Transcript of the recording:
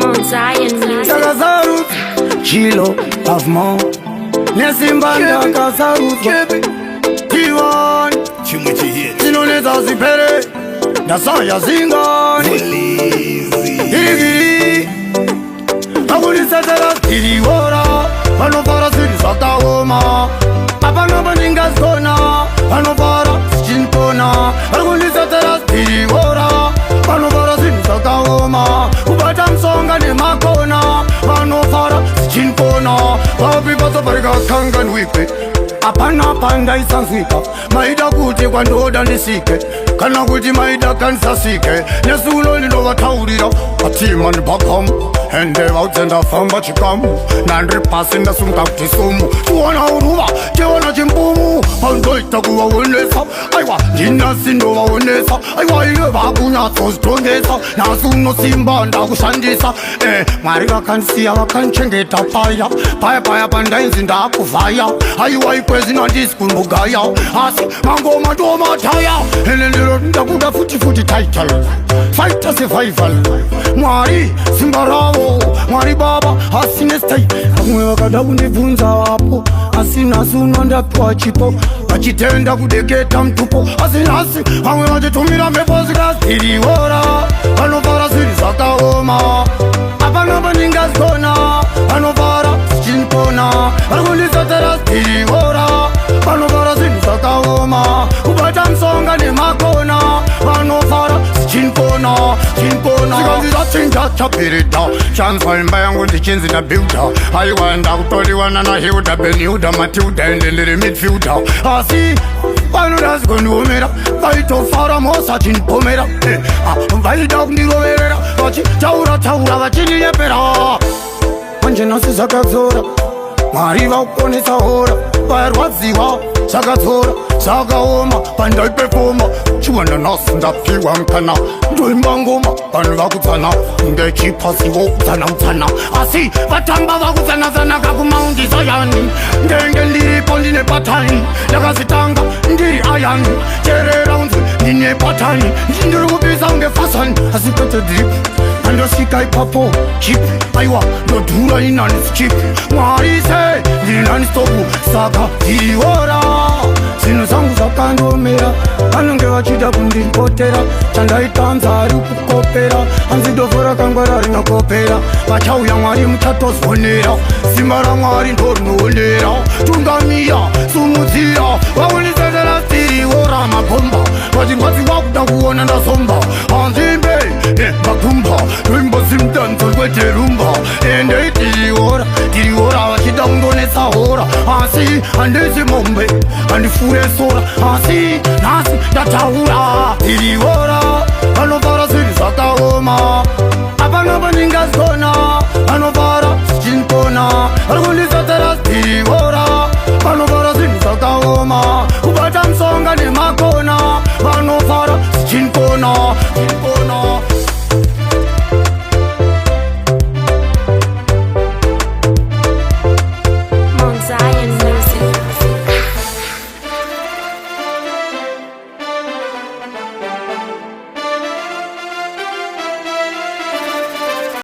Mount Zion Music. Ndakasarudzwa chilo pavement nesimba ndakasarudzwa tiwani Chimwe chihit. dzinonetsa zipere ndasaya zingani girigiri vakundisetera tiriora vanofara zvinhu zvakaoma apanopo ndingazigona vanofara zvichinipona vari kundisetera tiriora vanofara zvinhu zvakaoma kubata musonga nemakona vanofara zvichinipona vapi pasaparikakanganwikwe hapana pandaisanzwika maida kuti kwandoda ndisike kana kuti maida kandisasike nesuno ndinovataurira atimani bhakamu ende vaudze ndafamba chikamu nandiri pasi ndasunga kuti sumu tiona uruva tiona chimbumu pandoita kuvaonesa aiwa ndinasi ndovaonesa aiwa iwe vakunyatsozvitongesa nhasi unosimba ndakushandisa. Mwari vakandisiya vakandichengeta paya paya paya pandainzi ndakuvhaya aiwa ikwezino handisi kumbogaya asi mangoma ndomataya ene ndiro ndakuda futi futi title fighter survival Mwari simba ravo Mwari baba asine style vamwe vakada kundibvunza vapo asi nhasi unondapiwa chipo vachitenda kudeketa mutupo asi nhasi vamwe vachitumira mhepo zikaziriora vanofara zvinhu zvakaoma apanopo ndingazigona vanofara zvichinipona vari kundisatera ziriora vanofara zvinhu zvakaoma kubata musonga nemakona vanofara zvichinipona chinipona zvikanzi zvachinja chapirida chanzwa imba yangu ndichinzi ndabuilda aiwa ndakutoriwana naHilda Benhilda Matilda ende ndiri midfielder asi vanoda zikondiomera vaitofara mosa chinipomera. Vaida kundiroverera vachitaura taura vachininyepera manje nhasi zvakadzora Mwari vakuponesa hora vairwadziwa zvakadzora zvakaoma pandaipefoma chiwana nhasi ndapiwa mukana ndoimba ngoma vanhu vakudzana ngechipasivo kudzana kudzana asi vatamba vakudzanadzana kakuMount Zion ndenge ndiripo ndine pattern ndakazitanga ndiri iron terera unzwi ndine pattern ndiri kupisa kunge fasani asi kwete drip andosvika ipapo chip aiwa ndodhura inani chip Mwari se ndiri non-stop saka ndiriora zvinhu zvangu zvakandomera vanonge vachida kundipotera chandaitanza ari kukopera hanzi dofo rakangwara rinokopera vachauya Mwari muchatozonera simba raMwari ndorinoonera tungamiya sumudzira vaunisetera tiriora mabhomba vachirwadziwa kuda kuona ndazomba hanzimbe makumba rwimbo zimdanzo kwete rumba ende tiriora tiriora vachida kundonetsa hora asi handisi mombe handifure sora asi nhasi ndataura tiriora vanofara zvinhu zvakaoma apana pandingazigona vanofara zvichinipona vari kundisatera tiriora vanofara zvinhu zvakaoma kubata musonga nemakona vanofara zvichinipona.